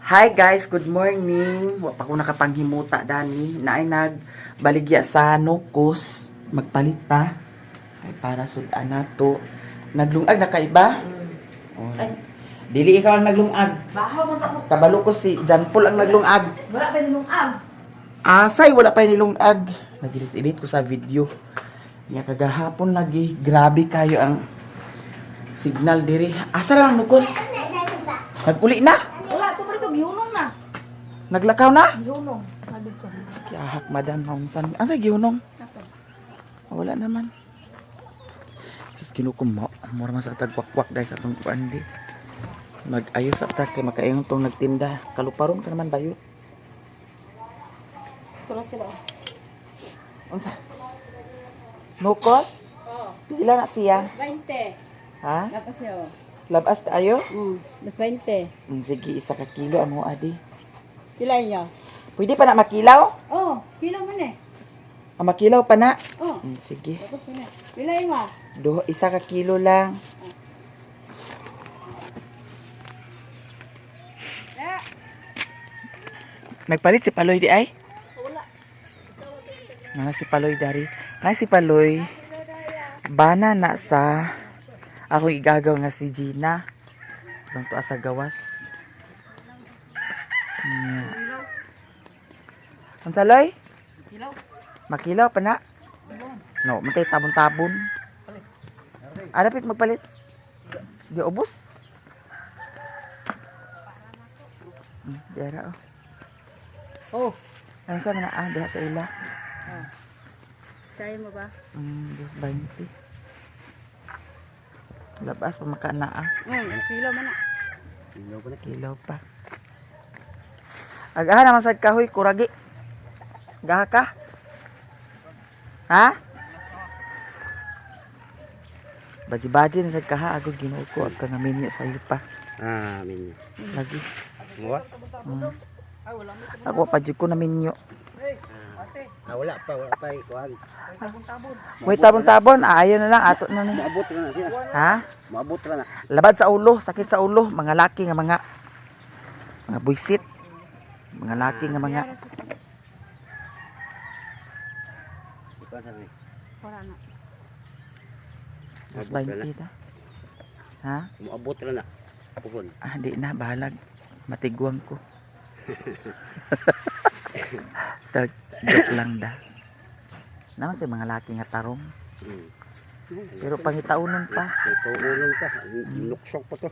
Hi guys, good morning. Wa pa ko nakapanghimuta dani. Naay nagbaligya sa nukos, magpalit ta. Kay para sud-an nato. Naglungag na kay ba? Oh. Dili ikaw ang naglungag. Bahaw mo to. Kabalo ko si John Paul ang naglungag. Wala pa nilungag. Asay, wala pa nilungag. Nag-edit ko sa video. Nya kagahapon lagi, grabe kayo ang signal diri. Asa ra lang nukos? Nagpuli na. Wala to, pero to gihunong na. Naglakaw na. Gihunong. Sabi ko. Yahak, madam, maunsan. Asa gihunong? Wala naman. Sus, kinukum mo. Mura man sa tagwakwak dahil sa atong kuan di. Mag-ayos sa ta kay makaingon tong nagtinda. Kaluparon ka naman bayo. Tulo sila. Unsa? Nukos? Oh, Pila na siya? 20. Ha? Tapos siya. Labas kayo? Mas 20. Sige, 1 ka kilo amo adi. Sila inyo. Pwede pa na makilaw? Oh, kilo man eh. Ah, makilaw pa na. Oh, Sige. tapos na. Pila ima? Do, 1 ka kilo lang. Nagpalit si Paloy di ay? Wala. Nga si Paloy dari. Nga si Paloy. Bana na sa akong igagaw nga si Gina. Itong tuwa sa gawas. Nya. Unsa, Loy? Makilaw pa na. No, matay tabon-tabon. Arapit magpalit. Di ubos. Diara oh. Oh. Ano sa mga ah, diha sa ila. Sayo mo ba? 20. Labas pa makana ah. Kilo man na. Kilaw pa. Agahan naman sad kahoy kuragi. Gaha ka. Ha? Baji-baji na sad kaha agod Ginoo ko ag ka nga minyo sa iyo pa. Ah, minyo. Lagi. Mo? Ako pa jud ko na minyo. Ah, wala pa ikuan. May tabon-tabon, ah, ayo na lang ato na ni. Maabot ra na siya. Ha? Maabot ra na. Labad sa ulo, sakit sa ulo, mga laki nga mga buisit. Mga laki nga mga Ikuan sa ni. Wala na. Mas 20 ta. Ha? Maabot ra na. Puhon. Ah, di na, bahalag. Matiguang ko. Joke lang da. Naman sa mga laki nga tarong. Pero pangitaunon pa. Ito ulong ka. Nuksok pa to.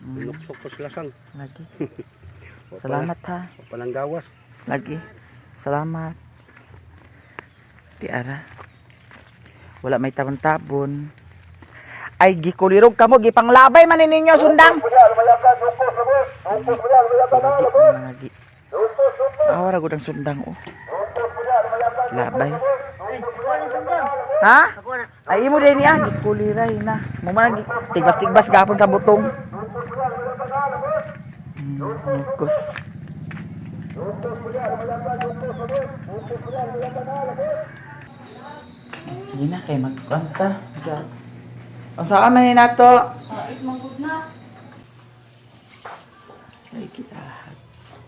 Nuksok pa sila sang. Lagi. Salamat ha. Palang gawas. Lagi. Salamat. Tiara. Wala may tabon-tabon. Ay, gikulirog kamo, gipanglabay man ninyo sundang. Mga gi. Awa ra gud ang sundang oh. Labay. Ha? Ay imo din niya gikuliray na. Mo man tigbas-tigbas gapon sa butong. Nukos. Sige na kay magkanta. Ang saan man ni nato? Oh, it manggod na. Ay kita.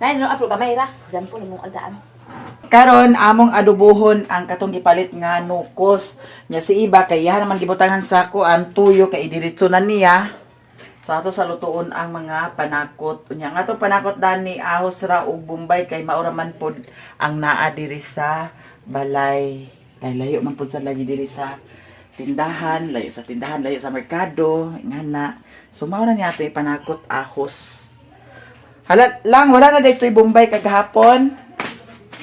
Nay, no apro gamay ra. Diyan po mong aldaan. Karon among adubuhon ang katong gipalit nga nukos. Nya si iba kay iyahan naman gibutangan sa kuan tuyo kay idiretso na niya. So ato sa lutuon ang mga panakot. Unya nga atong panakot dani ahos ra og Bombay kay maura man pod ang naa diri sa balay. Kay layo man pod sa lagi diri sa tindahan, layo sa tindahan, layo sa merkado, ngana. So mao na niya ato ipanakot ahos. Hala lang wala na daytoy Bombay kagahapon.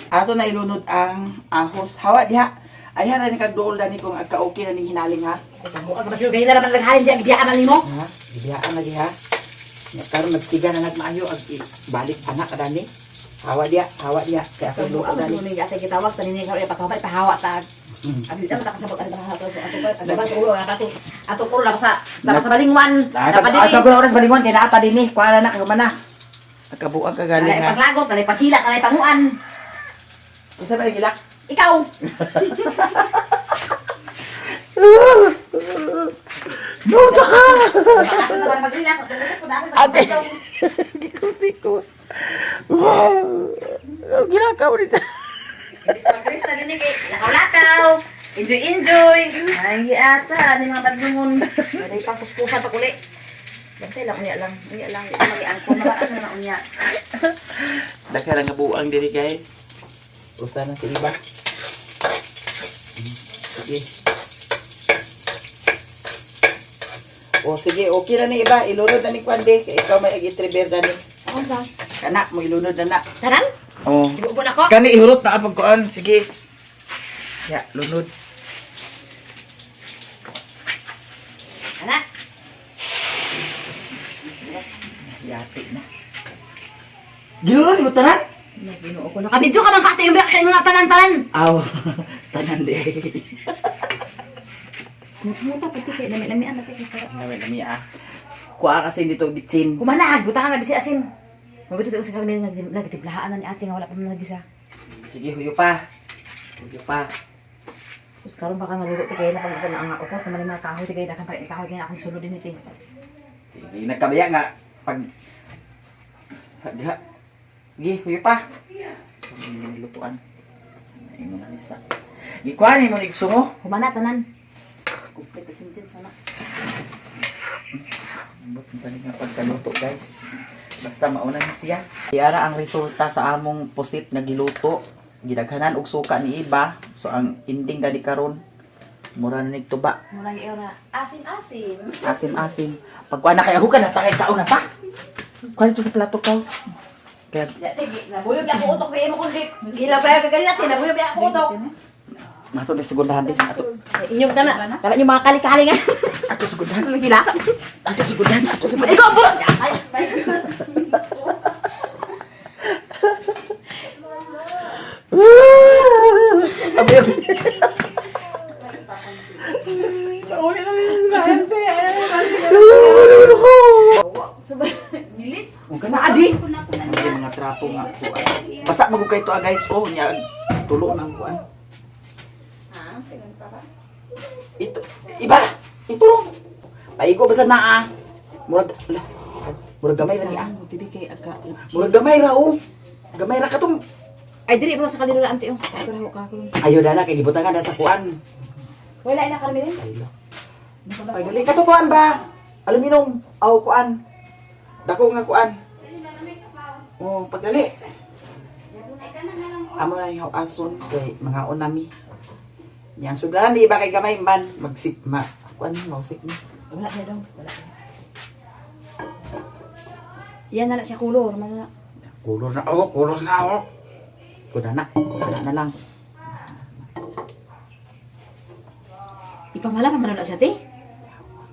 Ato na ilunod ang ahos. Hawa diha. Ay na ni kagduol dani kung agka-okay na ning hinaling ha. Ang masil gay na naman naghalin diya gibiyaan na nimo. Ha? Gibiyaan na diha. Nya karon nagsiga na nagmaayo ag balik anak dani. Hawa diha, hawa diha. Kay ako Ang luto dani. ni ate gitawag sa nini karon ipatawag ipahawa ta. Abi ta kasabot ang ato ato ato ato ulo ato ato kulo la sa la sa balingwan. Ay, pag oras balingon kay naa ta dinhi. Kuha na na kay humana. Nagkabuang ka galing Alay ha. paglagot, alay paghilak, alay panguan. Unsa ba gilak? Ikaw. No, taka. Ako naman maghilak. Ate. Gikusikos. Ginakaw dito. Krista din kay lakaw-lakaw. Enjoy, enjoy. Ay, ata, ni mga badlungon. Pwede pang puspusan pa kuli. Bantay lang, unya lang. Unya lang, mag-iangko na ano na unya. Daghan nga buang diri, guys. Usa na si iba. Sige. O sige, okay na ni iba. Ilunod na ni Kwande. Kay ikaw may ag-itriber dani. Ako sa. Kana mo ilunod na na. Taran? Oh. Ibubo na ko. Kani ihurot na apag kuan. Sige. Ya, lunod. Ana. Yati na. Gilunod mo tanan? Ginoo ko. Nakabidyo ka man ka ate yung biyak kay nga tanan-tanan. Aw, tanan di. Muta pati kay lami-lamian natin kay Lami lami ah. Kuha kasi dito bitsin. Kumana, buta ka na bisi asin. Mabuti tayo sa kami nga nagtiblahaan na ni ate nga wala pa man nagisa. Sige, huyo pa. Huyo pa. Tapos karon baka naluto ti kay na pag na ang ukos naman ni mga kahoy ti kay na kan kahoy kay na akong sulod din iti. Sige, nagkabaya nga. Pag... Diha. Sige, huyo pa. Nilutuan. Ay mo na nisa. Gikuha ni mo igsumo. Kumana tanan. Complete sentence sana. Ambot ang tanig nga pagkaluto, guys. Basta mauna na siya. Yara ang resulta sa among pusit nga giluto. Gidaghanan og suka ni iba. So ang ending gani karon mura na nigtuba. Mura ni na asim-asim. Asim-asim. Pagkuha na kay ako ka na ta kay kaon na ta. Kuha dito sa plato ka. Kaya Ya tigi, nabuyog ako utok kay imo kundi. Gila pa ka ganina ti nabuyog ako utok. mato na segundahan din. Ato Inyong kana. Kala niyo mga kali-kali nga. ato segundahan. Gila. Ato segundahan. Ato segundahan. Ikaw buros ka. Ay. Abi. Nauli na rin sa gente. Milit. Huwag ka na, adi. Ang mga trapo nga kuan. Basa mo kay to ah, guys. Oh, nya tulo na ang kuan. Ito iba. Ito ro. Paigo basta na ah. Murag ala. Murag gamay ra ni ah. Tibi kay aga. Murag gamay ra oh. Gamay ra katong. Ay diri ba sa kaliro ante oh. Ato ra ka ko. Ayo dala kay gibutangan na sa kuan. Wala ina karmi din. Ay, dali kato kuan ba? Aluminum aw kuan. Dako nga kuan. Oh, pagdali. Amo na yung ason kay mga unami. Yang sudlan di ba kay gamay man magsik ma kuan mausik ni. Wala na daw, wala na. Yan na na siya kulor, man na. Kulor na ako, kulor na ako. Kuda na, kuda na lang. Ipamala pa man na siya te.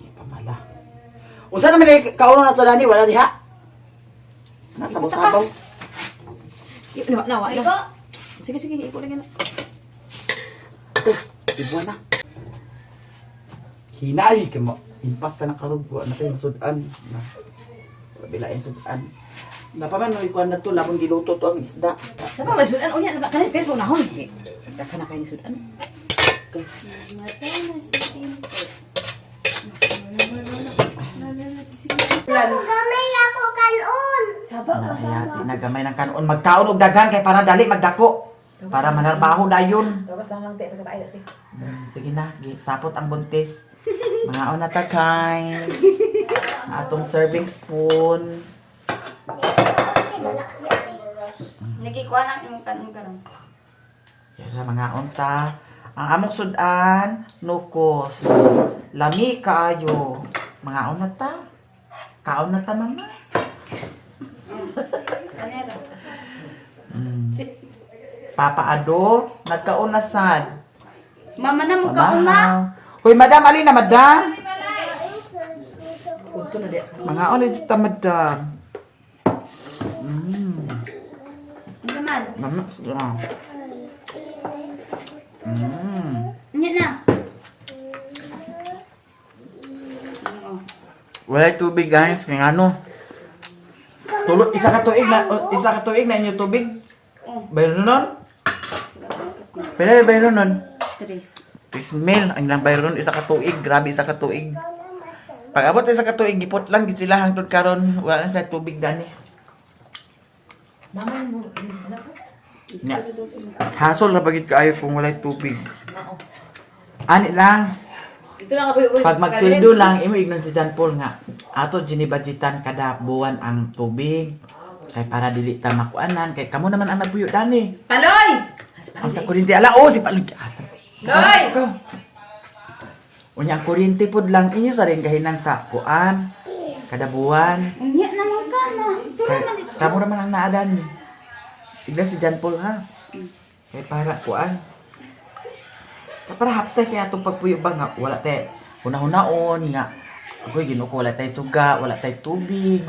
Di pa mala. Unsa naman eh, kauno na to dani wala diha. Nasa sabaw. Na na wala. Sige sige, iko lang yan. Okay, ibuan na. Hinay kay mo. Impas ka na karog wa na tayo masudan. Na. Kabilain sudan. Napaman no ikuan na to labong giluto to ang isda. Napa may sudan unya na kanit peso na hon. Daghan na kay ni sudan. Okay. Gamay ako kanon. Nahayati na gamay ng kanon magkaon og daghan kay para dali magdako. Para manarbaho dayon. Gawas lang lang te sa baay te. Sige na, sapot ang buntis. Mga una ta, guys. Ang atong serving spoon. Nagikuha ng imong kanong karon. Yan sa mga unta. Ang among sudan, nukos. Lami kaayo. Mga una ta. Kaon na ta, mama. Ano ra? Papa Ado, nagkaon na sad. Mama na mo kaon ma. Hoy, madam, alin na, madam? Udto na di. Mga una dito, madam. Unsa man? Mama, ah. Unya na. Wala tubig, guys. Kaya ano? Tulo, isa ka tuig na, isa ka tuig na inyo tubig. Bayro nun? Pila yung bayro nun? Tres. 3 mil. Ang ilang bayro nun, isa ka tuig. Grabe, isa ka tuig. Pag abot isa ka tuig, gipot lang, gid sila hangtod karon. Wala na sila tubig dani. Nya. Hasol na pagid kaayo kung walay tubig. Ani lang. Ito lang kabuhi. Pag magsildo lang, imo ignon si John Paul nga. Ato ginibudgetan kada buwan ang tubig. Kay para dili ta makuanan kay kamo naman ang nagbuyo dani. Paloy! Ang sa kuryente ala oh si Paloy. Loy! Unya ang kuryente pod lang inyo sa rin gahinan sa kuan kada buwan. Unya naman ka na. Turo Kay, man dito. kamo naman ang naadan. Igla si John Paul ha. Kay para kuan. Kay para hapsay kaya atong pagpuyo ba nga wala tay hunahunahon nga agoy Ginoo ko wala tay suga, wala tay tubig.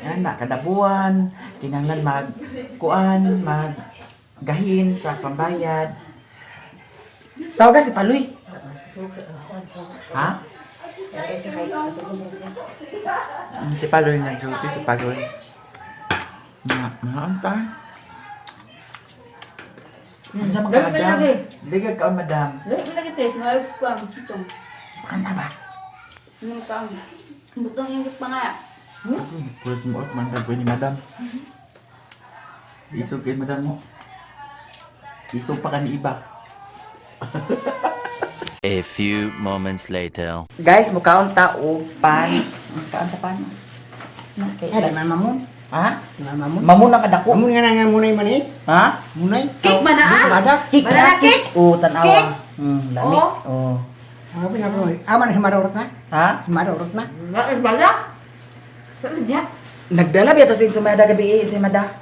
Yan na kada buwan kinahanglan mag kuan, mag gahin sa pambayad. Tawagan si Paloy. Ha? Si Paloy nag-duty si Paloy. Nga, nga ang ta. Ano sa mga madam? Bigag ka, madam. Ngayon ka, ito. Kan ba? Ano ka? Butong ingot pa nga. Pulos mo at man ni madam. Isog kay madam mo. Isog pa ka ni iba. A few moments later. Guys, mukaon ta og pan. Mukaon ta pan. Okay. Ay, mamamon. Ha? Mamamon. Mamuna ka dako. Mamon nga na nga munay man eh. Ha? Munay. Cake ba na ah? Mada. Cake Banana na, cake? Oh, tanawa. Cake? Lami. Oh. Oh. Ako na ko. Ama na si Mada urot na. Ha? Si Mada urot na. Wala? Saan diya? Nagdala biya ta sin sumada gabi eh, si Mada.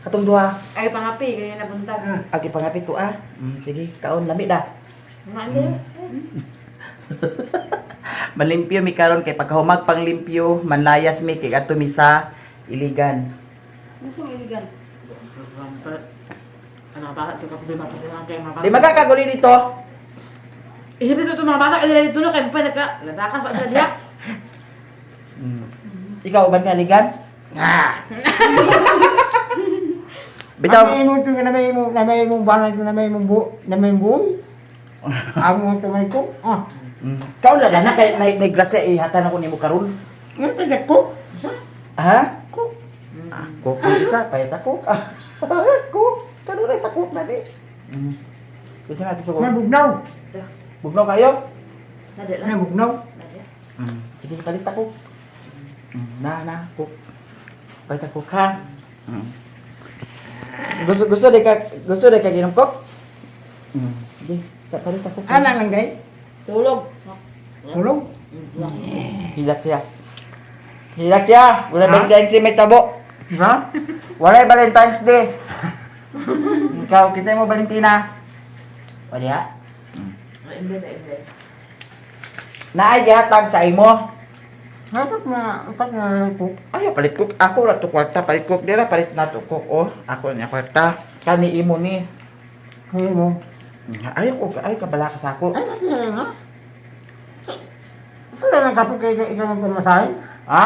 Katong duha. Ay, pangapi, ganyan na buntag. Agi pangapit to ah. Sige, kaon lami da. Nga niyo? Malimpyo mi karon kay pagkahumag pang limpyo, manlayas mi kay adto mi sa Iligan. Gusto mo iligan? Ano ba? Ito ka problema pa sa mga Di magkakaguli dito. Isipin sa ito mga bata, ay dito no, kaya pa nagka, ladakan pa sa diya. Ikaw uban ka Iligan? Ah. Bitaw. May mo ito na may mo na may mo banay na may mo bu na may bu. Amo ito may ko. Ah. Kaon la na kay nay nay grasya ihatan ako nimo karon. Nga pa ko. Ha? Cook. Ah, cook ang isa, pahit ako. Ah, cook. Kanunay sa cook na di. Kasi natin sa May cook. bugnaw. Bugnaw kayo? Nadi May bugnaw. Sige, palit ako. Na, na, cook. Palit ako ka. Gusto gusto di ka gusto di ka ginom cook? Sige, palit ako. Ana lang day. Tulog. Tulog. Hilak siya. Hilak siya. Wala Ha? Valentine's Day may tabo. Ha? Wala Valentine's Day. Ikaw, kita mo Valentina. Wala. Hindi na, hindi. Naay gihatag sa imo. Dapat na upat na ko. Ay, palit cook. Ako ra to kwarta, palit cook dira, palit na to cook. Oh, ako niya kwarta. Kani imo ni. Hey mo. Ay ko, ay kabala ka sa ako. Ay, bakit nga? Ito na lang kapag kayo ikaw ang pamasahe. Ha?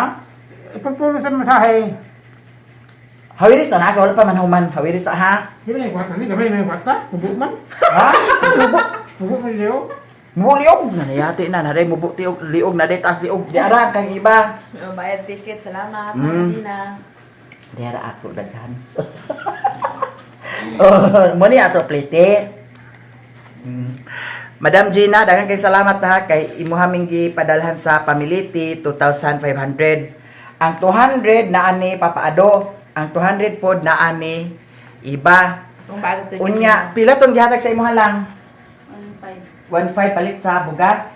Ipagpulo sa masahe. Hawiris na ako, wala pa man human. Hawiris sa ha. Di ba na yung kwarta? Di ba na yung kwarta? Mubo man. Ha? Mubo. Mubo man liyo. Mubo liog. Nanayati na, naday mubo tiog, liog na day taas liog. Di ara kang iba. Bayad ticket, salamat. Dina. Di ara ako daghan. Oh, mo ni ato plate. Madam Gina, daghang kay salamat ha kay imuha ming gipadalhan sa pamiliti 2,500. Ang 200 na ani Papa Ado, ang 200 pod na ani iba. Kung bago ito. Unya, pila tong gihatag sa imuha lang? 1.5. 1.5 palit sa bugas.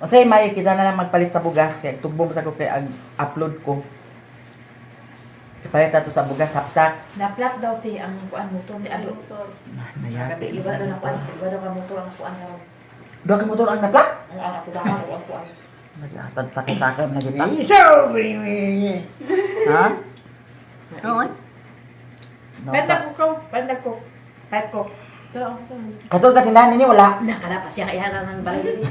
Unsay may kita na lang magpalit sa bugas kay tugbong sa ko kay ag upload ko. Ipalit nato sa bugas hapsak. Naplak daw ti ang kuan motor ni Ado. Motor. Nayati. Iba daw na kuan, iba daw ka motor ang kuan karon. Duha ka motor ang naplak. Ang anak ko baka ang kuan. Naglatad sakay-sakay man kita. Iso! Ha? Oo. No, Pwede ko ko, pwede ko. Pwede ko. Pero Katol ka tindahan ninyo wala. nakala pa siya kaya ng balay diri.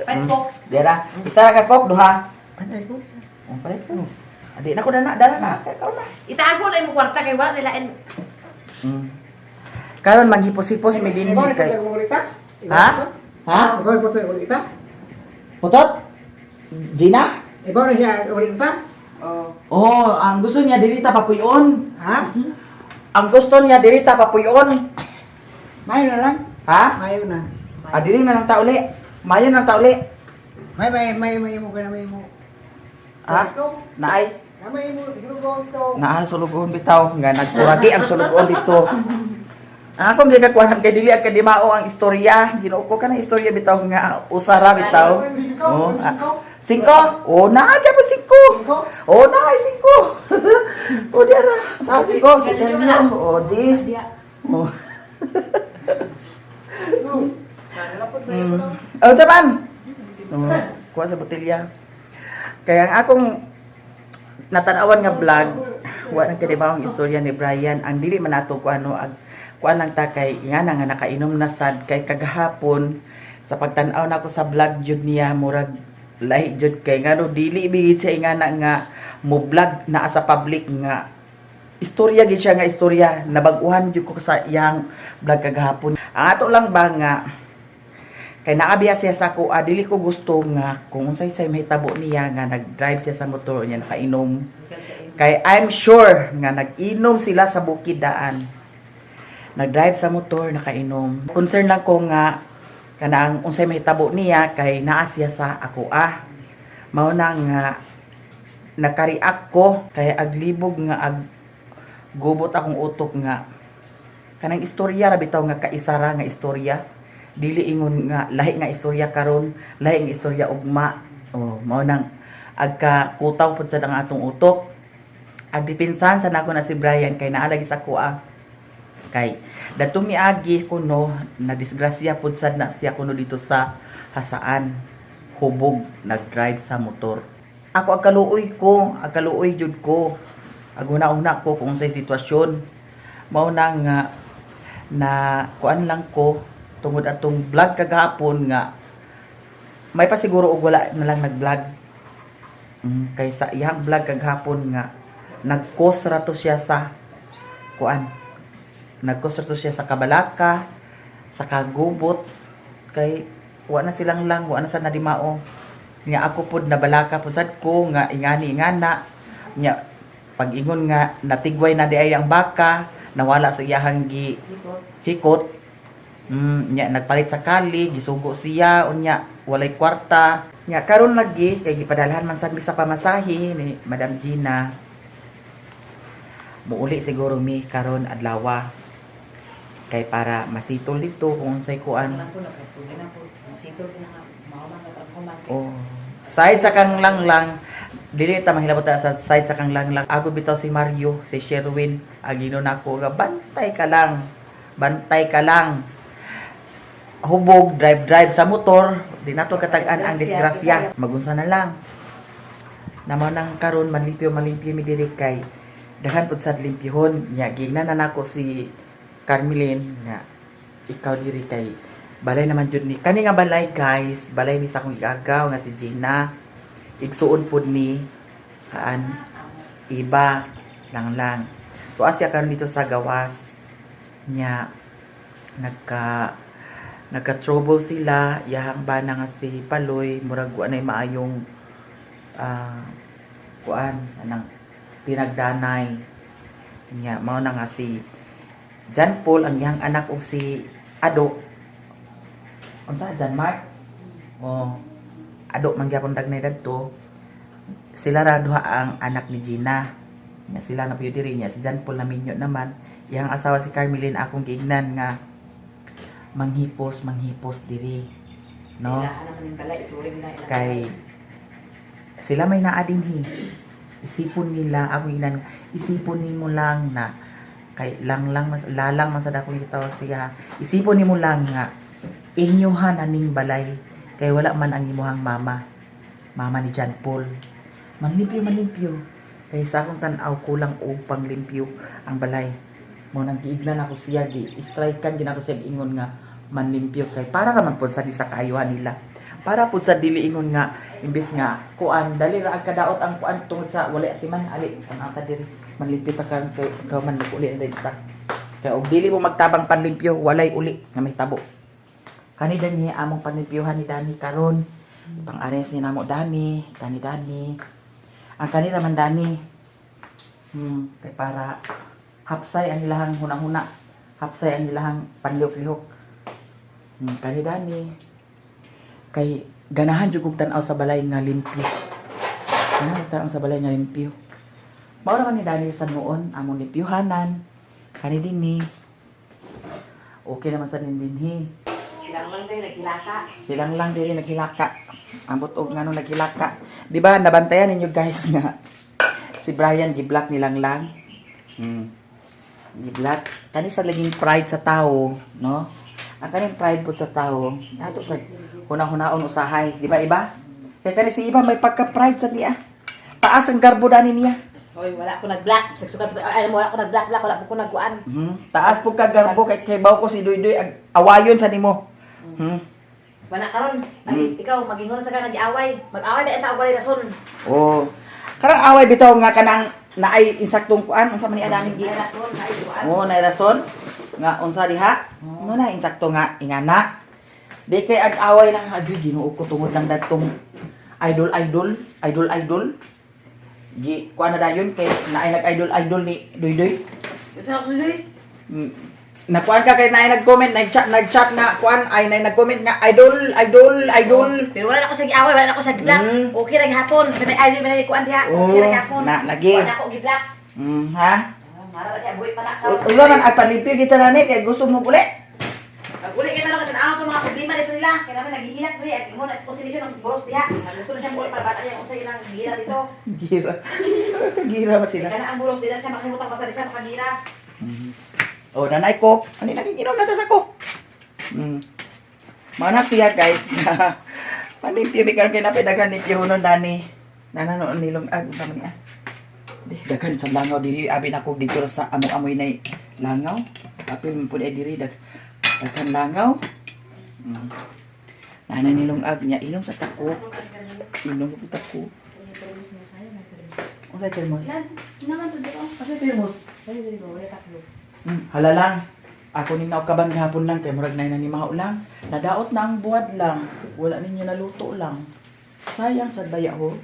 Pwede ko. Dira, isa ka kok duha. Patay ko. Oh, palit ko. Adi na ko na na, dala na. Ikaw na. Itago na imong kwarta kay wala nilain. Karon maghipos-hipos mi dinhi Ikaw na kay. patay ko ulita? Ha? Ha? Ikaw na patay ulita? Putot? Gina? Ikaw na siya ulita? Oh. Oh, ang gusto niya diri ta papuyon. Ha? Ang gusto niya diri ta papuyon. Mayo na lang. Ha? Mayo na. Ah, diri na lang ta uli. Mayo na lang ta uli. May may may may mo ka na may mo. Ha? Naay. Na may mo sulugon to. Naa sulugoon bitaw nga nagkuragi ang sulugoon dito. Ang akong gikakuhanan kay dili ang kadimao ang istorya. Ginoo ko kanang istorya bitaw nga usara bitaw. Oh, ah. Singko? Oh, naa gyud singko. Oh, naa ay singko. Oh, di ara. Sa singko, si Terno. Oh, dis. Oh. Oh, jaman. Oh, kuha sa botelya. Kaya ang akong natanawan nga vlog, wa nang kadibaw ang istorya ni Brian. Ang dili man nato ko ano ag kuan lang ta kay nga na nga nakainom na sad kay kagahapon sa pagtan-aw nako sa vlog jud niya, murag lahi jud kay ngano dili bigid siya ingana nga mo vlog naa sa public nga istorya gid siya nga istorya. Nabag-uhan jud ko sa iyang vlog kagahapon. Ang ato lang ba nga kay naabiya siya sa ako, ah, dili ko gusto nga kung unsay say mahitabo niya nga nag-drive siya sa motor niya nakainom. Kay I'm sure nga nag-inom sila sa bukid daan. Nag-drive sa motor nakainom. Concern lang ko nga kanang unsay mahitabo niya kay naa siya sa ako ah. Mao na nga nakareact ko kay aglibog nga ag gubot akong utok nga kanang istorya ra bitaw nga kaisara nga istorya, dili ingon nga lahi nga istorya karon, lahi nga istorya ugma. Oh, mao nang agka kutaw pud sad ang atong utok. Ag dipinsan sa nako na si Brian kay naa lagi sa kuha kay datong miagi kuno na disgrasya pud sad na siya kuno dito sa Hasaan, hubog nag-drive sa motor. Ako agkaluoy ko, agkaluoy jud ko, aguna-una ko kung unsay sitwasyon. Mao na nga na kuan lang ko tungod atong vlog kagahapon nga may pasiguro og wala na lang nag-vlog. Kay sa iyang vlog kagahapon nga nag-cause ra to siya sa kuan, nag-cause ra to siya sa kabalaka, sa kagubot, kay wa na silang lang wa na sa nadimao nya. Ako pod nabalaka pod sad ko nga ingani ingana nya pag-ingon nga natigway na di ay ang baka, nawala sa iyahang gi hikot. Nya nagpalit sa kali, gisugo siya, unya walay kwarta. Nya karon lagi kay gipadalhan man sad mi sa pamasahe ni Madam Gina. Muuli siguro mi karon adlawa kay para masitol dito kung unsay kuan. Lang po nagpatuloy na po. Masitol na nga mao man ang human. Oh. Side sa kang lang lang, dili ta mahilabot ta sa side sa kang lang lang. Ako bitaw si Mario, si Sherwin, agino nako nga bantay ka lang. Bantay ka lang. Hubog, drive drive sa motor, di nato katag-an ang disgrasya. Magunsa na lang. Namo nang karon manlimpyo manlimpyo mi diri kay daghan pud sad limpyhon. Nya gignan na nako si Carmelin nga ikaw diri kay balay naman jud ni kani nga balay, guys, balay ni sa akong igagaw nga si Gina, igsuon pud ni haan iba lang lang tuas siya karon dito sa gawas nya. Nagka nagka trouble sila yahang bana nga si Paloy, murag wa nay maayong kuan anang tinagdanay nya. Mao na nga si John Paul ang iyang anak og si Ado, unsa, John Mark, oh, Ado man gyapon tagnay dadto. Sila ra duha ang anak ni Gina nya, sila na pud diri niya. Si John Paul na minyo naman iyang asawa si Carmeline. Akong giignan nga manghipos manghipos diri, no? Kailangan naman yung balay ituring na ilang. Kay sila may naa dinhi. Isipon nila, ako inan, isipon nimo lang na kay lang lang mas lalang man sad akong gitawag siya. Isipon nimo lang nga inyuhan aning balay kay wala man ang imuhang mama. Mama ni John Paul. Manlimpyo manlimpyo. Kay sa akong tan-aw kulang og panglimpyo ang balay. Mo nang giignan ako siya, gi strike kan gina ako siya ingon nga manlimpyo kay para ra man pud sa di sa kaayuhan nila. Para pud sa dili ingon nga imbes nga kuan dali ra ang kadaot ang kuan tungod sa wala atiman ali ang ata diri manlimpyo ta karon kay ikaw man uli na ta kay og dili mo magtabang panlimpyo, walay uli nga mahitabo. Kani dani among panlimpyohan ni Dani karon, pang-arrange ni namo Dani kani Dani. Ang kanila man dani. Kay para hapsay ang ilahang hunahuna. Hapsay ang ilahang panlihok-lihok. Kani dani. Kay ganahan jud kog tan-aw sa balay nga limpyo. Ganahan tan-aw sa balay nga limpyo. Mao ra man ni Daniel sa noon among limpyuhanan. Kani dinhi. Okay naman sa dinhi. Silang lang din, nagkilaka. Silang lang diri naghilaka. Ambot og ngano naghilaka. Di ba nabantayan ninyo guys nga si Brian giblock nilang lang. Giblock. Kani sa laging pride sa tao, no? Ang kaning pride po sa tao, ato sa huna-hunaon usahay, di ba iba? Kay kani si iba may pagka-pride sa niya. Taas ang garbo dani niya. Hoy, wala ko nag-black. Sagsukat, ay, wala ko nag-black, black, wala ko nagkuan. Taas po ka garbo kay kay baw ko si Duy-Duy ag awayon sa nimo. Wala karon. Ikaw magingon sa ka nag-away. Mag-away na ita walay rason. Oh. Karang away bitaw nga kanang naay insaktong kuan unsa man ni adaning gi. Ay rason, ay kuan. Oo, naay rason nga unsa diha? Mo na insakto nga ingana. Di kay ag-away lang agoy Ginoo ko tungod lang datong idol idol idol idol. Gi kuan na dayon kay naay nag-idol idol ni Duy-Duy. Unsa ako sudoy? Nakuan ka kay naay nag-comment, nag-chat na kuan ay naay nag-comment nga idol idol idol. Pero wala na ako sa giaway, wala na ako sa giblock. Okay ra gihapon. Sa may idol man kuan diha. Okay ra Oh, gihapon. na, lagi. Wala ako giblock. Ha? Ah, mara ba diha buhi pa na karon. Ulo man at palimpyo kita na ni kay gusto mo puli. Pag uli kita na tan-aw itong mga problema dito nila. Kaya naman naghihilak diri at mo na konsilisyon ng boros diha. Gusto na siya muuli para bata niya unsa ilang gira dito. Gira. Gira ba sila? Kaya na ang boros dila siya makahimutang basta di siya makagira. Oh, nanay ko. Ano nakikinom na ta sa coke? Mana siya guys. Panimpyo mi karon kay napay daghan limpyo hunon dani. Nana noon nilong ag unsa man niya. Di daghan sa langaw diri abi na ko dito ra sa amo-amoy na langaw. Apil man pud ay diri daghan langaw. Nana nilong ag niya ilong sa tako. Ilong sa tako. Unsa termos? Naman to dito. Unsa termos? Dili dili ba wala taklo. Hala lang. Ako ni naukaban gahapon lang kay murag nay na ni mahaw lang. Nadaot na ang buwad lang. Wala ninyo naluto lang. Sayang sad baya ho.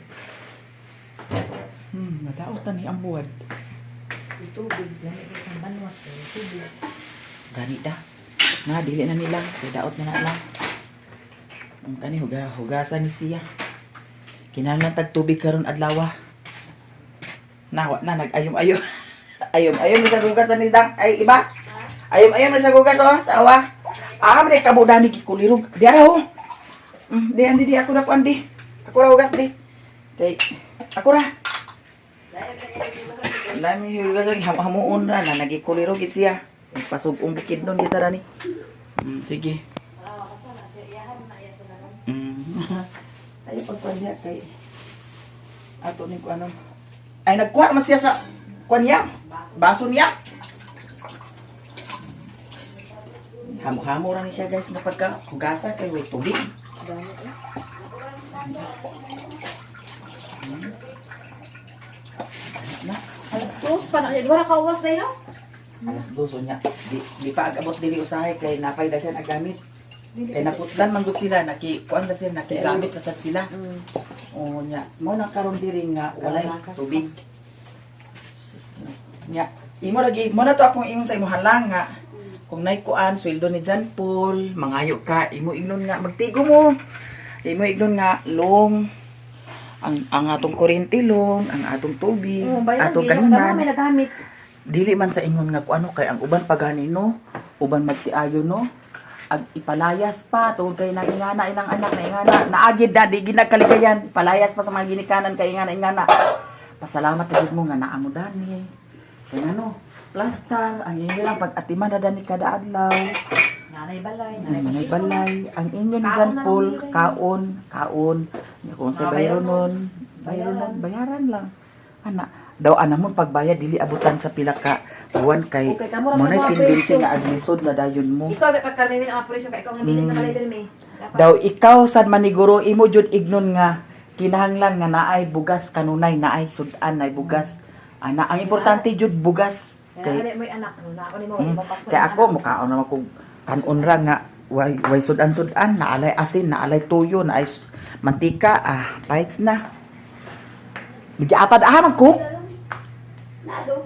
Nadaot na ni ang buwad. Tubig lami kay kang banwas tubig. Gani da. Na dili na nila kay daot na na lang. Ang kani hugasan ni siya. Kinahanglan tag tubig karon adlaw. Nawa na nag-ayom-ayom. Ayom-ayom sa hugasan ni dang ay iba. Ayom-ayom sa hugas oh, tawa. Ah, man kamo dani gikulirog. Di ara ho. Di andi di ako ra kuan di. Ako ra hugas di. Kay ako ra. Lami hugasan hamuon ra na nagikulirog gid siya. Pasug-ong bukid nun kita ra ni. Sige. Ay pagkuan diha kay ato ni kuan. Ay nagkuha man siya sa kuan niya. Baso niya. Hamo-hamo ra ni siya guys na pagka hugasa kay way tubig. Na, Alas dos pa na wala ka oras dai no? 2:00 niya. Di pa agabot dili usahay kay napay daghan ang gamit. Kay naputlan man gud sila naki kuan na sila nakigamit na sad sila. Oo nya. Mo na karon diri nga walay tubig. Nya, imo lagi mo na to akong ingon sa imong lang nga kung nay kuan sweldo ni John Paul, mangayo ka, imo ingnon nga magtigo mo. Imo ingnon nga long ang atong kuryente long, ang atong tubig, atong Kamo may kaniman. nagamit. Dili man sa ingon nga kuano kay ang uban pagani no, uban magtiayo no. Ag ipalayas pa tungod kay naingana ilang anak naingana naagid na di gid nagkaligayan palayas pa sa mga ginikanan kay ingana ingana. Pasalamat na jud mo nga naa mo dani. Kay ngano, plastar ang inyo lang pag-atiman na dani kada adlaw. Nanay balay, Ang mga balay, ang inyo ni John Paul, kaon, kaon. Kung sa Mga bayron nun, bayron lang, bayaran lang. Ana, daw ana mo pagbayad dili abutan sa pila ka buwan kay Okay, kamo ra mo na mga tendency presyo. nga aglisod na dayon mo. Ikaw ba pagkarinin ang presyo kay ikaw nga bilin sa balay pirmi. Dapat Daw ikaw sad maniguro imo jud ignon nga kinahanglan nga naay bugas kanunay naay sudan naay bugas. Ana ang importante jud bugas kaya kay mo anak, no na ako nimo ipapas mo. Kaya ako mukaon naman kog kanon ra nga way sudan-sudan naalay asin, naalay tuyo, naay mantika, ah, bites na. Giatad ah mag-cook. Nado.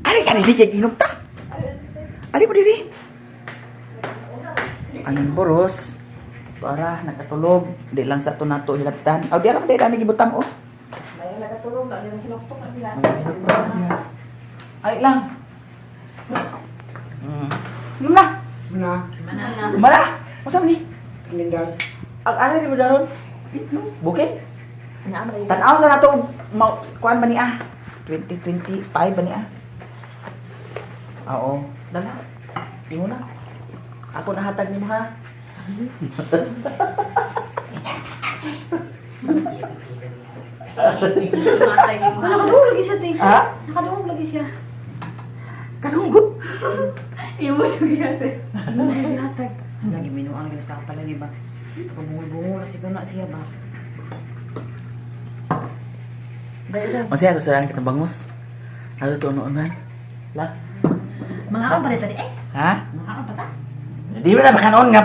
Ari ka dili kay inom ta. Ali mo diri. Ang boros. Tuara nakatulog, di lang sa to nato hilabtan. Aw di ra man di na gibutang oh. May nakatulog na nila hinuktok na nila. Ang hilabtan niya. Ay lang. Inom na. Na, Mara. Unsa man ni? nindar. Ang asa ni mo daron? Bukit. Tan-aw sa nato kuan ba ni ah? 2025 ba ni ah? Oo. Dala. Imo na. Ako nahatag nimo ha. Nakadungog lagi siya, te. Ha? Nakadungog lagi siya. Kanunggot. Imo to gyud. Hatag. Lagi minuan lagi sa papa lagi ba. Pabungol-bungol kasi ko na siya ba. Masaya to sa kitang bangus. Ato to noon La. Mga akong pa tadi eh. Ha? Mga akong pa ta. Di ba na makanoon nga?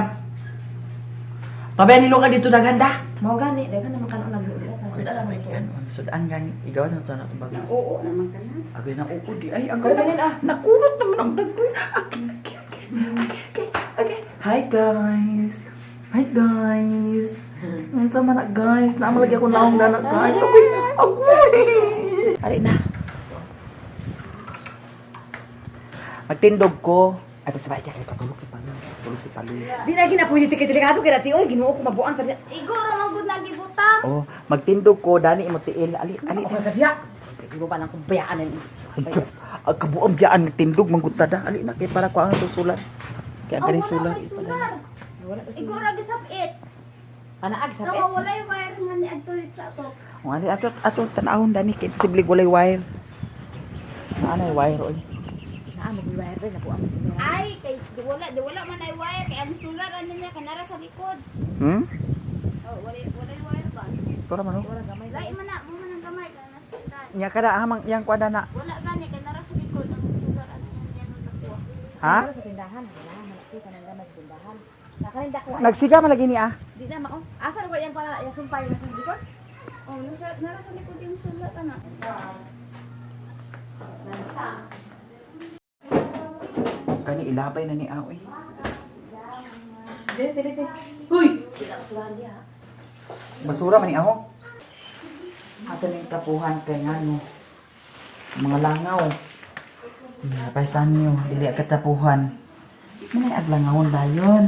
Pabaya nilo ka dito daghan da. Mao gani, daghan naman kanon nagluto ta. Sudan naman ko. Kanon, sudan gani. Igaw sa to na itong bangus. Oo naman ka na. Agay na uko di ay agay na ah. Nakurot naman ang dagtoy. Okay, okay, okay. Okay, okay. Okay. Hi guys. Hi guys. Unsa man na guys? Naamo lagi ako naong dana guys. Okay. Okay. Ali na. Magtindog ko. Ay, basta ba kay katulog si Paloy. Tulog si Paloy. Di na gina pwede kay delikado kay dati oy Ginoo ko mabuang ta. Igo ra man gud na gibutang. Oh, magtindog ko dani imo tiil. Ali, ali. Okay ka diya. Di ba nang kumbayaan ni. Ang kabuang biyaan tindog mangguta da. Ali na kay para ko ang susulat. Kaya ang Aw, kaning wala sulat. may sular. Igo ra gisap-it. Panaag sa Nawa wala yung wire nga ni adto sa ato. Oh, ali ato ato tan-awon dani kay posible walay wire. Ana wire oy. Naa mo wire ba nabuang mo. Ay, kay di wala man ay wire kay ang sular ano niya kanara sa likod. Hmm? Oh, wala wala wire ba? Tora man oh. Lain man na, mo man ang gamay kana sa tindahan. Nya kada amang yang kuan na. Wala gani kanara sa likod ang sular ano niya no nakuha. Ha? Sa tindahan, wala malaki kanang gamay sa tindahan. Nakarinda ko. Nagsiga man lagi ni ah. Di na mao. Asa na yang para yang sumpay na sa likod? Oh, nasa nara sa likod yung sular ana. Kani ilabay na ni ah oy. Dili dili dili. Uy, Di na diha. basura man ni aho. Ato ning tapuhan kay ngano. Mga langaw. Paisan niyo dili katapuhan. Manay aglangawon dayon.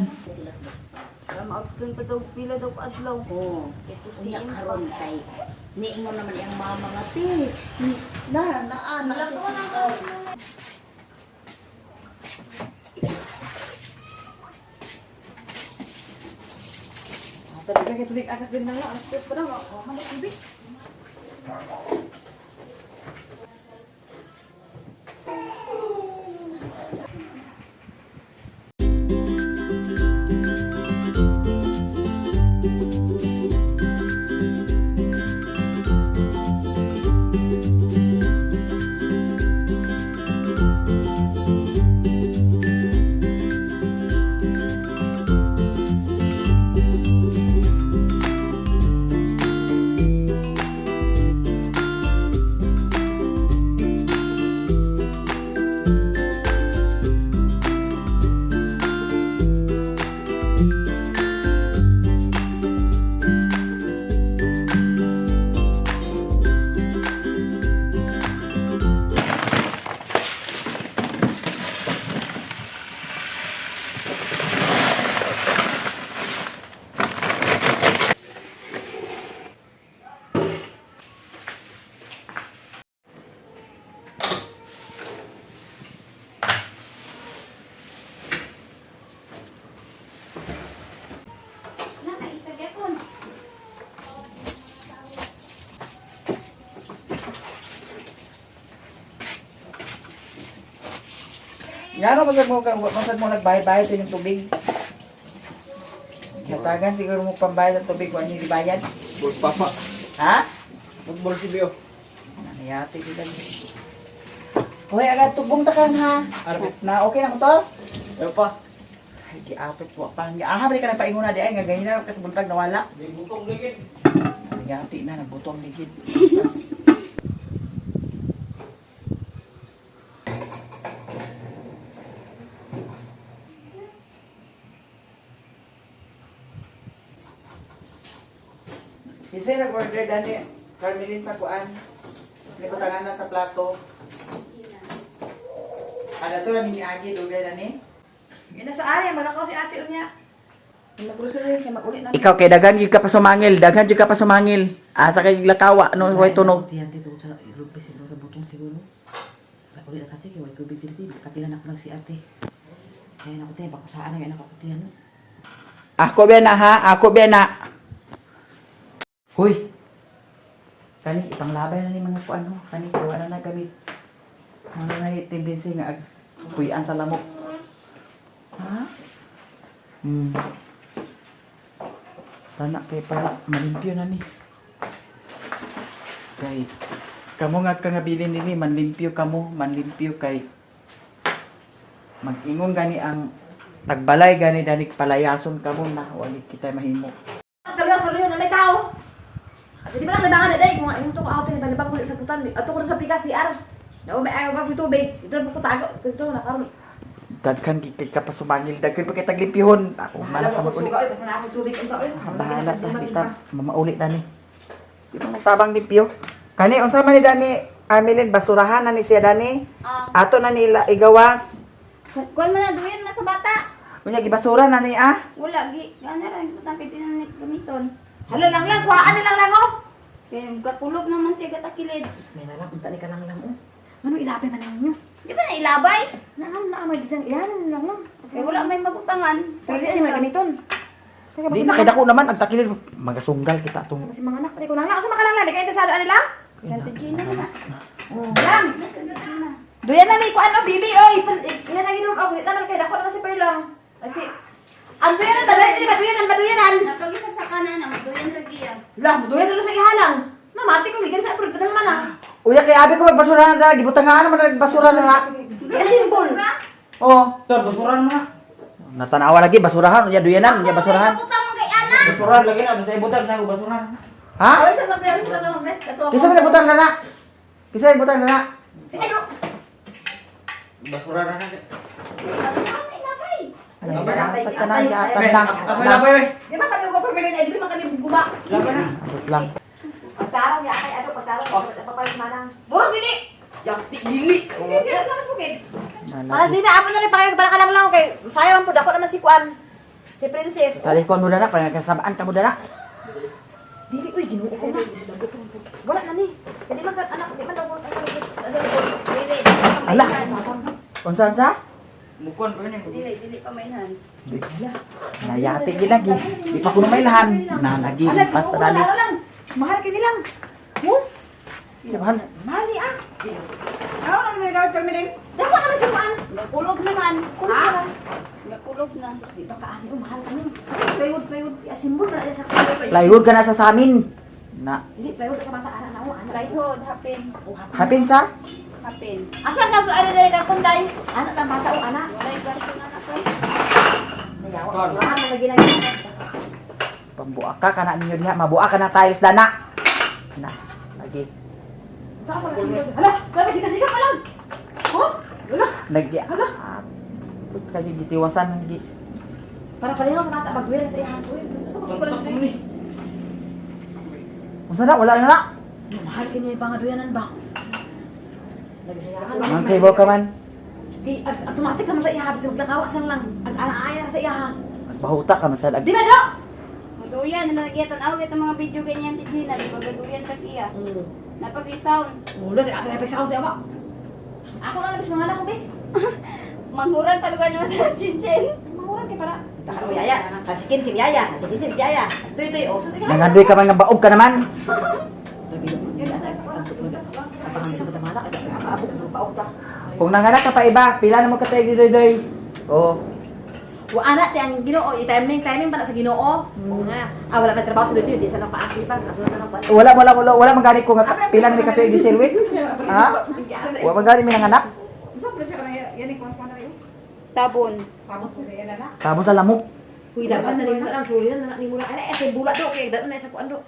Maagtun pa daw pila daw adlaw. Oo. Unya karon kay niingon naman iyang mama nga ti. Na naa na siya. Tabi kay tubig akas din na lang. Alas 3 pa na. Oh, man tubig. Na kaisa gyapon. Ngano masag mo masag mo nagbayad-bayad sa inyong tubig? Hatagan siguro mo pambayad ng tubig wa niyo gibayad. Bol papa. Ha? Magbol si Bio. Nangyati kita. Hoy, agad tubong takan ha. Arapit. Na okay na motor? Ano pa? Ay, giapit po pa. Ah, balik ka na painguna di ay nga ganyan na kasi buntag nawala. Di butong ligid. Yati na nagbutong ni gid. Kasi nag-order dani Carmelin sa kuan. Nikutangan na sa plato. Ada to lang ni Agi dugay dani. Yan na sa area, malakaw si ate unya. Mag-grocery kay mag-uli na. Ikaw kay daghan gyud ka pa sumangil, daghan gyud ka pa sumangil. Asa kay lakawa no way tunog. Tiyan dito sa rugby siguro sa butong siguro. Uli na kate kay way tubig dito, kapila na ko lang si ate. Kaya na ko tayo, bakusaan na kaya na ko tiyan. Ako ba na ha? Ako ba na? Hoy. Kani ipanglabay na ni mga kuan ho. Kani kuha na na gamit. Ano na tendency nga ag kuyan sa lamok. Ha? Tana kay para malimpyo na ni. Kay kamo nga kangabilin nini manlimpyo kamo, manlimpyo kay mag-ingon gani ang tagbalay gani danik palayason kamo na wali kita mahimo. Talaga sa luyon, may tao. Di ba lang labangan na day kung ang to ko out ni balibang kulit sa putan. Ato ko sa pika CR. Na may ayaw ba tubig. Ito na ko tago. Ito na karon. Daghan gid kay ka pa sumangil, daghan pa kay taglimpyhon. Ako man sa mag-uli. Suga oy basta na ako tubig unta oy. Ah, bahala ta kita mamauli na ni. Di pa magtabang limpyo. Kani unsa man ni Dani Armelin basurahan na ni siya Dani. Ah. Ato na nila igawas. Kuan man na duyan man sa bata. Unya gibasura na ni ah. Wala gi gana ra butang kay di na ni gamiton. Hala lang lang kuhaan na lang lang oh. Kay gakulog naman siya gatakilid. May na lang unta ni ka lang lang oh. Mano ilapay man ninyo. Di ba na ilabay? Naam na may diyan ilan lang lang. Kay wala may magutangan. Pero di ani man gamiton. Di na kay dako naman ang takilid magasunggal kita atong Kasi mga anak, di ko lang lang. Asa makalang lang, di ka interesado ani lang? Santa Gina na. Lang. Santa Gina. Duyan na may kuan oh, bibi oy. Ina na ginom og di tanan kay dako naman si Perlong. Kasi ang duyan na dali di ba duyan ba duyanan. Napagisag sa kanan na maduyan ra giya. Lah, duyan na sa ihalang. Namati ko bigyan sa approve padal man ah. Unya kay abi ko magbasurahan na gibutangan naman na basura na na. Di simbol. Oh, Tor, basurahan mo na. natanawa lagi basurahan unya duyanan unya basurahan. Butang man kay ana. Basurahan lagi na basta ibutang sa ako basurahan. Ha? Ay, sa lang sa lang eh. Kisa man butang na na. Kisa butang na na. Si ano? Basurahan na. Basurahan na ilabay. Ay, Labay, na. labay, oy. Di ba kami ko pamilya na di ba kami guma. Labay na. Abot lang. Pagtarong ya kay ano pagtarong papalit manang. Boss dili. Yakti dili. Hindi na lang bukid. Para di na amo na rin pa kayo para ka lang lang kay sayang man pud ako naman si kuan. Si Princess. Tali ko mo na pangasabaan ka mo na. Dili uy Ginoo ko na. Wala na ni. Di man ka anak, di man daw Dili. Dili pa Ala. mainhan. Unsa unsa? Mukon pa ni. Dili dili pa mainhan. Nayati gi lagi. Di pa kuno mailahan. Na lagi basta dali. Ano lang. Mahal kini lang. Huh? Mahal. Mahal ni ah. Ano na may gawin Carmelin? Dako naman si kuan. Gakulog naman. Ha? Gakulog na. Di ba ka ani oh, mahal kani. Plywood plywood asimbol na sa kuan. Plywood ka na sa samin. Na. Dili plywood sa bata ana na oh, ana. Plywood hapin. Hapin sa? Hapin. Asa ka to ana dali ka kunday? Ana ta bata oh ana. Walay kwarto na nako. Nayawa. Mahal na lagi na. Pambuak ka kana ninyo diha, mabuak ka na tiles dana. Na, lagi. Sa ako na simbol. Hala, grabe siga-siga pa lang. Oh? Hala. Lagi. Hala. Put kagi gitiwasan gi. Para pareho sa bata magduel sa iha. Uy, sa Bansak mo ni. Unsa na wala na na. Mahal kini pa nga duyanan ba? Man kay ka man. Di automatic naman sa iha bisag maglakawa sang lang. Ag ana sa iha. Bahuta ka man sad. Di ba do? Maduyan na nagya tan-aw kita mga video ganyan ti Gina, di ba gaduyan ra iya. Napag sounds. Wala di ako na sa ama. Ako na labis mga anak ko be. Manghuran talaga naman sa chinchin. Manguran kay para. Taka mo yaya, kasikin kim yaya, kasikin kim yaya. Tuy tuy oh, sus Nangandoy ka man nga baog ka naman. Kung nanganak ka pa iba, pila na mo ka tayo doy doy. Oh. Wa ana ti ang Ginoo, i-timing timing pa na sa Ginoo. Oo nga. Ah wala may trabaho sa dito, di sa nang paaki pa, kaso na nang pa. Wala wala wala wala man gani ko nga pila na mi ka tuig di silwit. Ha? Wala man gani mi nanganak. Tabon. Tamo sa lamok. Uy, dapat na rin lang, suli na na ni mula. Ana eh bula do kay daon na sa kuan do.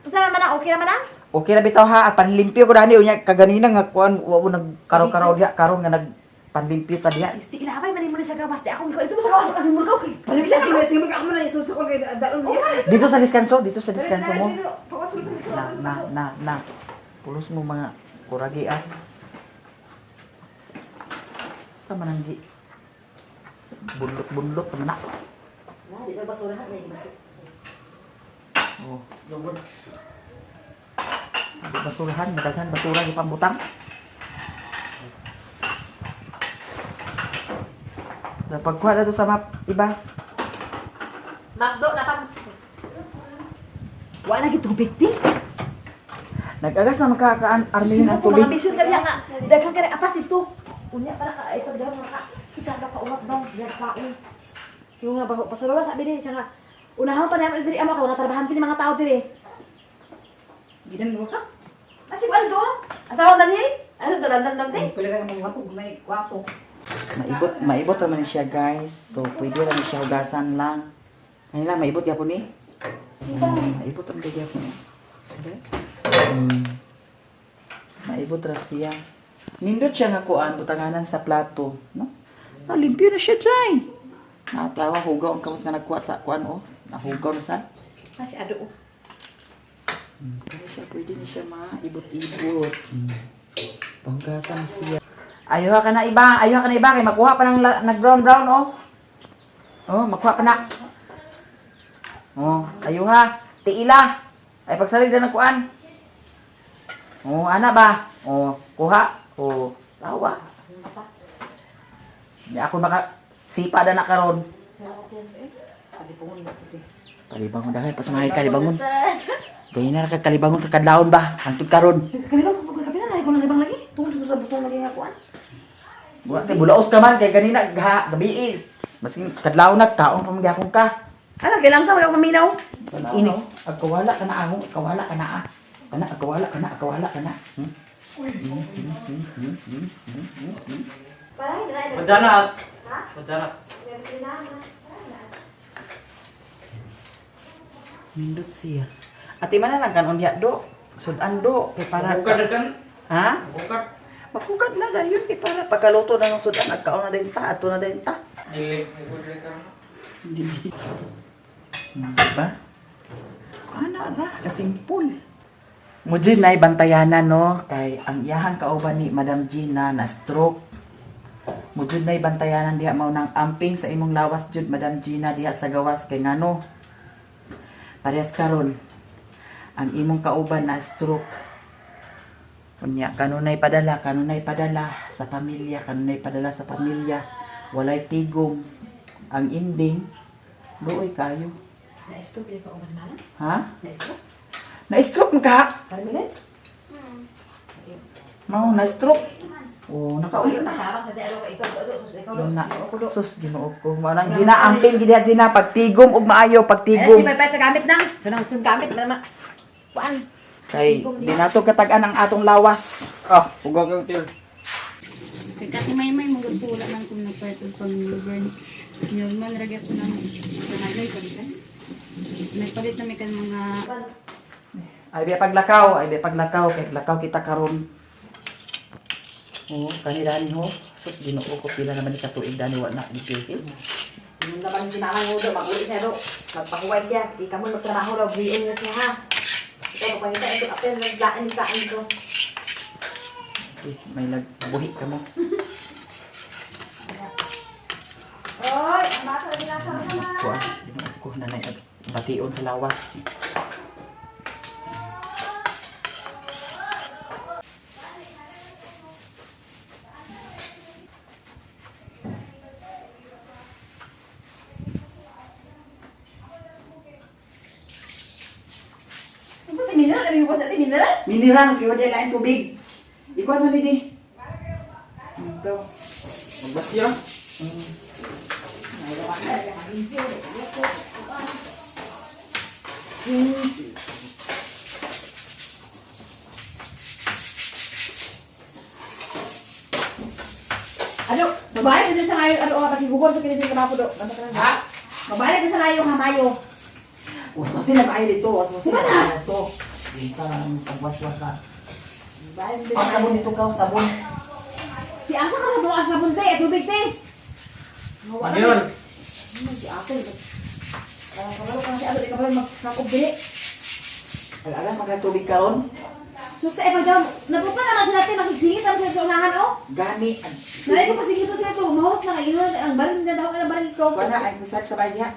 Unsa man na? Okay naman na? Okay na bitaw ha, panlimpyo ko dani unya kaganina nga kuan wa mo nagkaraw-karaw diha karon nga nagpanlimpyo ta diha. Isti ilabay man mo ni sa gawas di ako ikaw dito sa gawas kasi mo okay. Palimit siya, tingnan sige ako man isul sa kay dalon niya. Dito sa diskanso mo. Na na na na. Pulos mo mga kuragi ah. Sa man ang gi. Bundok-bundok naman na. Na, di na basura ha, may basura. Oh. Basurahan, madaghan basura sa pambutang. Sa pagkuha na to sa map, iba. Makdo na pam. Wala gid tubig ti. Nag-agas na magkakaan armihin ang tubig. Mga bisyon ka diha nga. Daghan ka apas dito. Unya para ka ay pagdaw nga ka. Isa ka kauwas daw, diha kaon. Yung nga baho pasalola sabi ni siya nga. Unahan pa naman diri amo ka mga trabahan kini mga tao diri. Gidan mo ka? Asi ko ano doon? Asawa na niya? Ano dalan dan dan Pwede ka mga wapo, may wapo. Maibot, maibot naman siya guys. So pwede ra ni siya hugasan lang. Ano lang, maibot gyapon ni. Maibot ang gyapon ni. Hmm. Maibot ra siya. Nindot siya nga kuan butanganan sa plato, no? Ah, limpyo na siya, Jai. Natawa hugaw ang kamot nga nagkuha sa kuan oh. Nahugaw na sa. Kasi ado. oh. Kaya siya, pwede na siya maibot-ibot. Panggasan siya. Ayuha ka na iba, ayuha ka na iba kay makuha pa ng nag brown brown oh. Oh, makuha pa na. Oh, ayuha, tiila. Ay pagsalig na ng kuan. Oh, ana ba? Oh, kuha. Oh, tawa. Di ako maka sipa na na karon. Kalibangon dahil pasamahay kalibangon. Gaya na ka kalibangon sa kadlawon ba? Hangtod karon. Kalibang pag kapi na ko lang libang lagi. Tungod sa butong lagi nga kuan. Wa kay bulaos ka man kay ganina ga gabi. Masing kadlawon na kaon pa man gyapon ka. Ala kailang ka wala maminaw. Ini agkawala ka na ako, agkawala ka na ah. Kana agkawala ka na, agkawala ka na. Para hindi na. Manzana. Manzana. Nindot siya. Ate man na lang kanon diha do. Sudan do kay para Bukad na kan. Ha? Bukad. Magkukad na dayon kay para pagkaluto na ng sudan agkaon na din ta, ato na din ta. Dili. Bukad ka. Diba? Ana ra, kasimpol. Mo jud nay bantayanan no kay ang iyahang kauban ni Madam Gina na stroke. Mo jud nay bantayanan diha mao nang amping sa imong lawas jud Madam Gina diha sa gawas kay ngano. Parehas karon ang imong kauban na stroke. Unya kanunay padala sa pamilya, kanunay padala sa pamilya. Walay tigom ang inding. Luoy kayo. Na-stroke ka uban man. Ha? Na-stroke. Na-stroke mo ka? Para minute. Mao, na-stroke. Oh, nakauli na. Habang sa ado ikaw do sus ikaw do. Na, sus, Ginoo ko. Mao nang Gina, amping gid Gina, pagtigom og maayo, Ay, si pagtigom. Paypay sa gamit nang. Sa nang sa gamit man. Kuan. Kay di nato katag-an ang atong lawas. Ah, hugaw kang til. Kay kati may may mga pula man kung nagpalit og pang burn. Normal ra gyud na panagay ka. Nagpalit na may kan mga Ay biya paglakaw, ay biya paglakaw kay lakaw kita karon. Oh, kanila ni ho. Sus, Ginoo ko pila naman ni katuig dani wa na ni Kiki. Yung naman ginamang mo do, mag-uli siya do. Magpahuway siya. Di ka mo magtrabaho raw, buhiin mo siya ha. Ito, magpangita ito, kapel, naglaan kaan ko. Eh, may nagbuhi ka mo. Oy, ang bata, binasa ka naman. Kuan, Ginoo ko nanay at bation sa lawas. Ano sa mineral? Ano yung sa mineral? Mineral, kay wala lain tubig. Ikaw sa nidi. Ikaw. Magbasya. Ano, mabalik ka sa ngayon, ano, kapag bukod sa kinisin ka do. Ha? Mabalik ka sa ngayon, ha, Mayo. Waswasin na kayo dito. Waswasin na kayo dito. Ginta na lang sa waswasa. Ang sabon dito ka, sabon. Ti asa ka na mo sabon te, tubig te. Ano yun? Si ate. Kabalo ka na si ate, di ka pa magsakob dili. Alam, magkatubig karon. Sus, eh, pag napunta naman sila te, makigsingit ang sila sa unahan, oh. Gani. Naay ko pasingito sila to, mahurot na kayo, ang baril na daw ang baril ko. Wala, ay misal sa banya.